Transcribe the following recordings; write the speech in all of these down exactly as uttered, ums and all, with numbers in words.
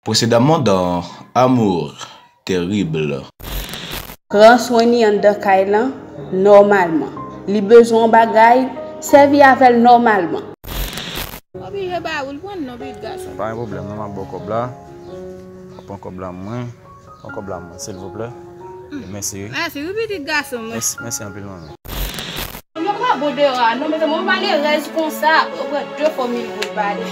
Précédemment dans Amour terrible. Pran swen li anndan kay lan nòmalman. Li bezwen yon bagay, sèvi avè l nòmalman. Oblije ba ou l pran non, pitit gason. Pa gen pwoblèm non, m ap ba w kòb la. Mwen pran kòb la mwen. Pran kòb la mwen, silvouplè. E mèsi wi. Mèsi wi, pitit gason mwen. Mèsi, mèsi anpil manmi. Yo pa bon deyò a non, mezanmi, yon malerèz konsa, ou pran de fòmil pou l pale.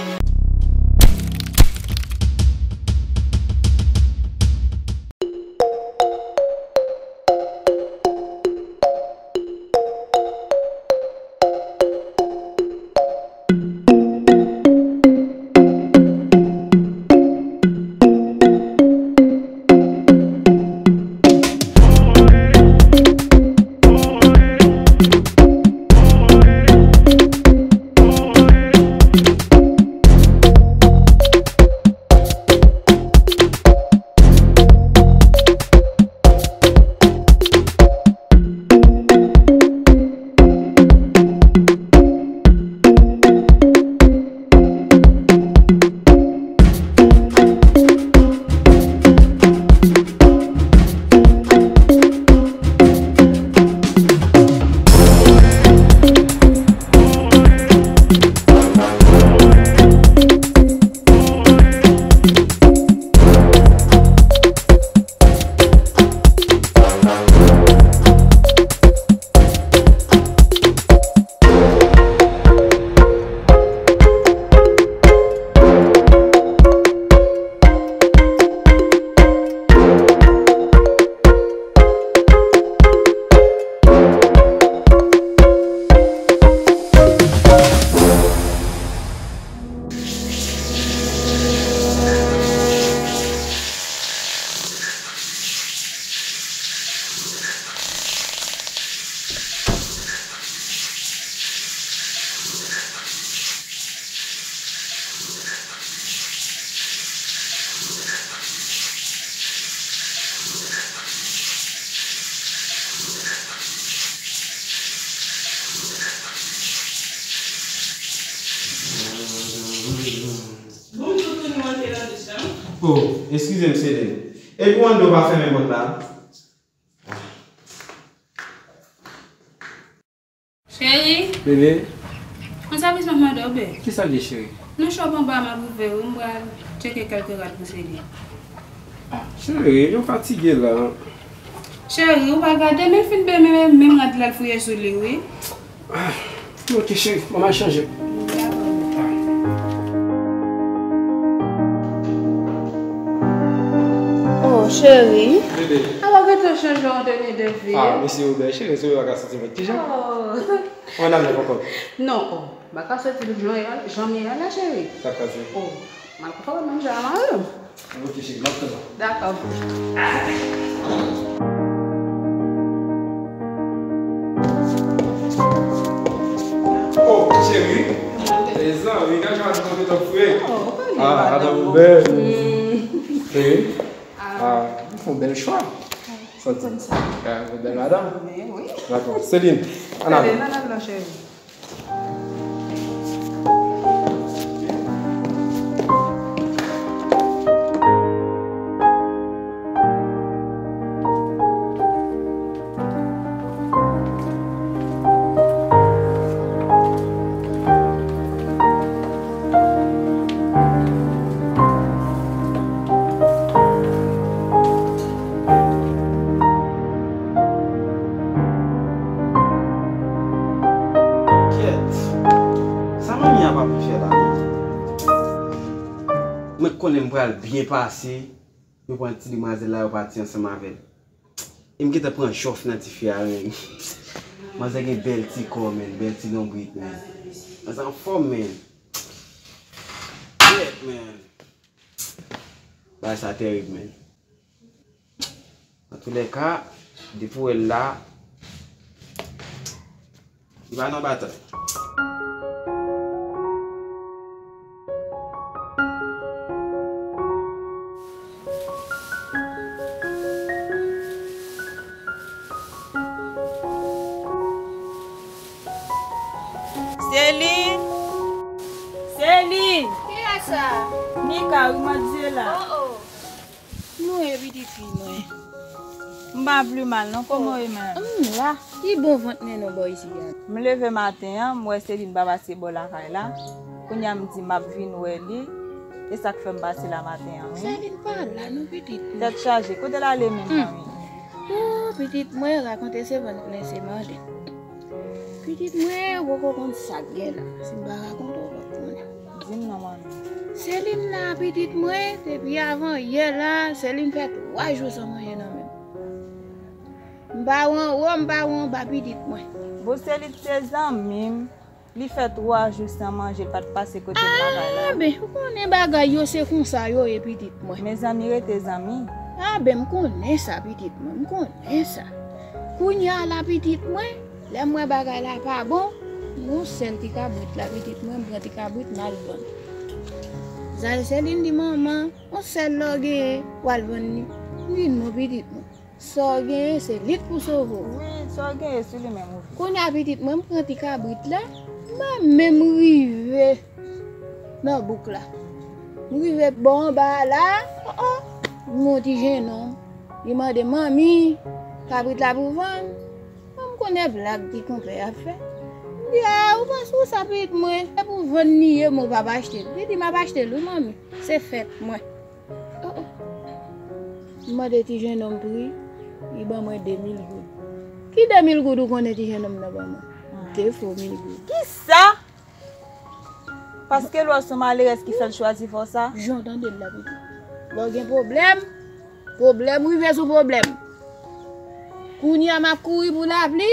Bonjou, Tony, w antre nan douch lan? Oh, eskize m, Celine. Epi w antre w pa fèmen pòt la? Cheri. Bebe. Konn sa plis m ap mande w, bebe? Kisa l ye, cheri? Non, chòp anba m ap ouvè wi, m pral tcheke kèlke rad pou Celine. Ah, cheri, yo fatige la. Cheri, ou pa gade, men l fin bebe, men menm rad la l fouye sou li wi. Ah, ok, cheri, bon, m al chanje. Oh, cheri. Bebe. Ala w gentan chanje yon teni de vi. Ah, mèsi, Robert. Cheri, sou yo pa ka santi mèt. Kijan? Oh. Mwen nan lè poko. Non, oh. M pa ka soti jan m ye a la, cheri. Sa k pase? Oh, m al konfòme m jan a mari m. Ok, cheri, m ap tann ou. Dakò. Oh, cheri. Mezanmi, gade jan madanm mwen fre. Oh, ou konnen madanm ou bèl. Cheri. Ah, ou fè yon bèl chwa. Santi. Ah, yon bèl madanm. Dakò. Celine, ann ale. Ann ale, cheri. Kèt. Sa manmi an pa vle fè la menm? Mwen konnen m pral byen pase. Yo pran ti demwazèl la, yo pati ansanm avè l. E m gentan pran jòf nan tifi a, men. Manzè gen bèl ti kò, men, bèl ti lonbrit, men. Manzè anfòm, men. Kèt, men. Bagay sa terib, men. Antoulèka, depi w wè l la, li pa nan batay. Celine! Celine! Kiyès sa? Nika, wi, Manzè la. Oh, oh, Fi mwen. M pa pli mal non, kòman w ye menm? M la. Ki bon vant mennen w bò isi a? M leve maten an, m wè Celine pa pase bò lakay la. Kounye a m di m ap vin wè li. E sa k fè m pase la maten an, wi. Celine pa la non, pitit mwen. Tèt chaje, kote l ale menm, manmi? Oh, pitit mwen, rakonte se vant plen se mande. Pitit mwen, ou poko konn sa k gen la. Si m pa rakonte w, w p ap konnen. Di m non, manmi. Celine la, pitit mwen, depi avan yè la, Celine fè twa jou san manje nan men m. M pa wè anwo, m pa wè anba, pitit mwen. Bon, Celine se zanmi m. Li fè twa jou san manje, l pa t pase kote m lakay la. Ah, ben, ou konnen bagay yo se konsa yo ye, pitit mwen. Men zanmi rete zanmi. Ah, ben, m konnen sa, pitit mwen, m konnen sa. Kounye a la, pitit mwen, lè m wè bagay la pa bon, m gon sèl ti kabrit la, pitit mwen, m pran ti kabrit, m al vann. Zay Celine di manman, yon sèl lè w genyen, w al vann li. M di non, pitit mwen. Sa w genyen, se li k pou sove w. Wi, sa w genyen, se li menm ou vle. Kounye a, pitit mwen, m pran ti kabrit la, m pa menm rive nan bouk la. M rive bò anba a la, oh, oh, m wè yon ti jennonm. Li mande, "Manmi, kabrit la pou vann?" Mwen, m konnen blag ti konpè a ap fè. M di, "A, ou panse ou sa, pitit mwen? Se pou vann li ye, men w p ap achte l." Li di, "M ap achte l, wi, manmi. Se fèt mwen." Oh, oh. M mande ti jennonm pri, li ban mwen de mil goud. Ki de mil goud ou konnen ti jennonm nan ban mwen? De fo mil goud. Kisa? Paske lè w se yon malerèz ki fè l chwazi fè w sa? Jan w tande l la, pitit. Lè w gen pwoblèm, pwoblèm rive sou pwoblèm. Kounye a m ap kouri pou lapli,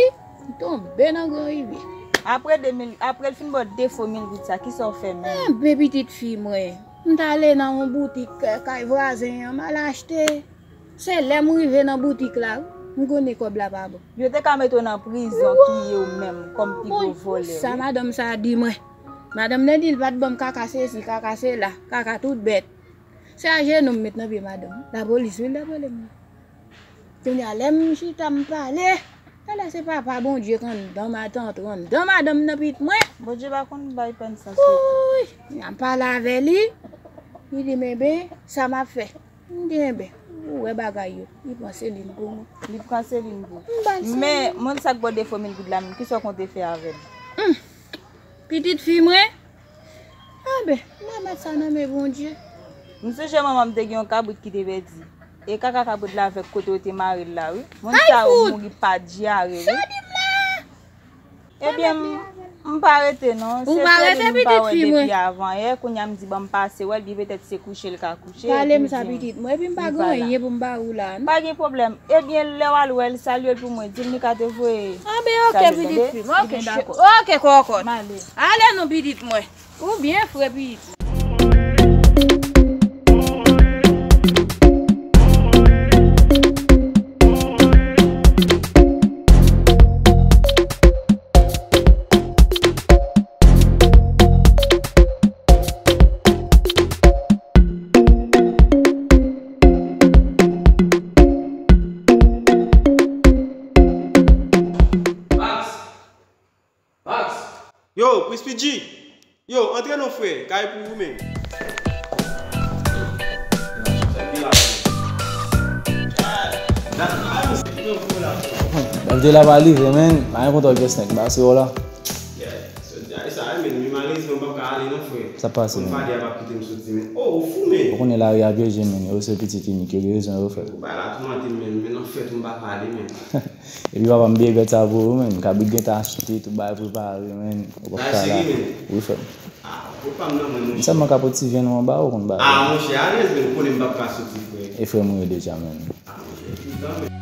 m tonbe nan gran rivyè. Apre de mil, apre l fin ba w de fo mil goud sa, kisa w fè menm? Enben, pitit fi mwen. M t ale nan yon boutik, eh, kay vwazen an, m al achte. Se lè m rive nan boutik la, m konnen kòb la pa bon. Yo te ka mete w nan prizon, touye w menm, kòm pi gwo vòlè, wi. Sa madanm sa a di mwen. Madanm nan di l pa t ban m kaka sesi, kaka sela, kaka tout bèt. Se a jenou m met nan pye madanm. Lapolis, wi, l t ap rele m. Kounye a, lè m chita, m pale. Talè se papa Bondye k anndan, matant anndan madanm nan, pitit mwen. Bondye pa konn bay pèn san soti. Wouy! N ap pale avè li. Li di m, "Enben, sa m ap fè?" M di, "Enben, ou wè bagay yo." Li pran Celine pou mwen. Li pran Celine pou ou. M ba l Celine. Men, moun sa k ba w de fo mil goud la menm, kisa w konte fè avè l? Hum. Pitit fi mwen, Anben, m remèt sa nan men Bondye. M sonje manman m te gen yon kabrit ki te pèdi. E kaka kabrit la avèk kote yo te mare l la, wi. Moun sa yo mouri pa dyare, wi. Sa w di m la? Ebyen, m, m pa rete, non. Ou pa rete, pitit fi mwen? Se Celine m pa wè depi avan yè. Kounye a m di, "Ban m pase wè l, byen petèt se kouche l ka kouche." Pale m sa, pitit mwen. Epi m pa gen anyen pou m ba ou la, non. Pa gen pwoblèm. Ebyen, lè w al wè l, salye l pou mwen. Di l Nika te voye. Anben, oke, pitit fi mwen. Oke, dakò. Oke, kòkòt. M ale. Ale non, pitit mwen. Ou byen fre, pitit. Max! Max! Yo, Prispi G! Yo, antre non, frè, kay pou ou menm. Bèf de la pa live, men, pa gen kontak pyès nèg, ba se yo la. Yeah, so, sa, men, men, malerezman, m p ap ka ale non, frè. Sa pase, men. Fade a p ap kite m soti, men. Oh, ou fou, men. Ou konnen lari a pyeje, men. Yo se pitit inik, yo gen rezon yo fè. Ou bay la toumante m, men, men nan fèt ou m pa ka ale, men. Epi papa m byen bèt sa pou ou, men. Kabrit gentan achte, tout bagay prepare, men. Ou p ap ka la. Wi, frè m. Ah, ou pa m nan, men, monchè. M sèlman ka pote ti vyann ou anba, ou konn bagay. Ah, monchè, alèz, men, ou konnen m p ap ka soti, frè. E frè m ou ye deja, men. Ah, monchè, putain, men.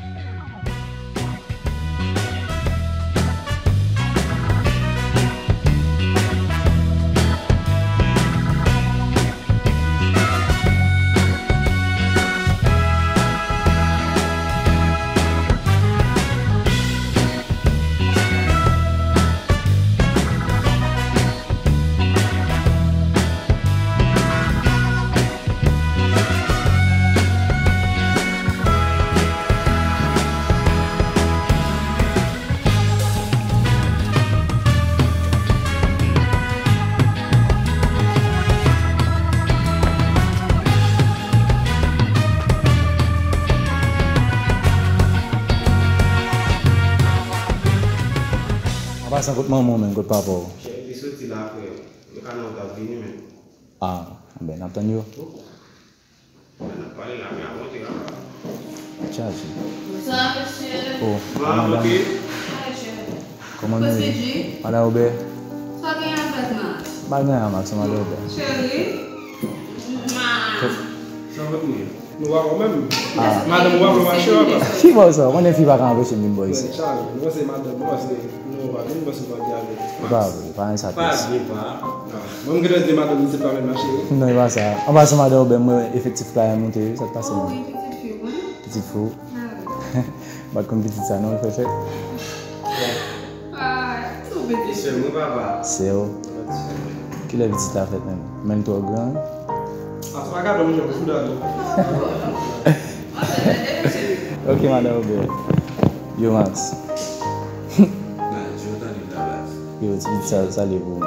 Pasan, kot manman w menm, kot papa w? Cheri, li soti la, frè. Yo ka nan wout ap vini menm. Ah, ben, n ap tann yo. N ap pale la, men a monte la. Chaje. Bonswa, mesye. Oh, madanm. Kòman nou ye? Madan Obè? Sa gen avèk Max? Pa gen anyen ak Max, madan Obè. Cheri? Sa fè pou ye? Nou pa wè menm. Ah. Madanm ou pa vle mache, papa. Ki bò sa? Mwen, fi pa ka anpeche m vin bò isi. Chaje, nou se madanm, nou se nou pa vin, nou se pa di avèk Max. Pa vre, pa gen sa. Pa gen pa. Mwen, m gentan di madanm, se pa menm mache. Non, e pa sa. An pasan, madan Obè, mwen efektif la monte wi, sa k pase menm? Wi, pitit fi w, wi. Pitit fi w? Ah, wi. M pa t konn pitit sa non, l fè fèt. Ah, tou pitit. Sè mwen, papa. Sè w? Kilè pitit la fèt menm? Men l twò gran wi. Ah, se pa gade mwen, jan pou fouda non. Ok, madan Obè. Yo, Max. Yo, ti pitit sa, salye pou ou.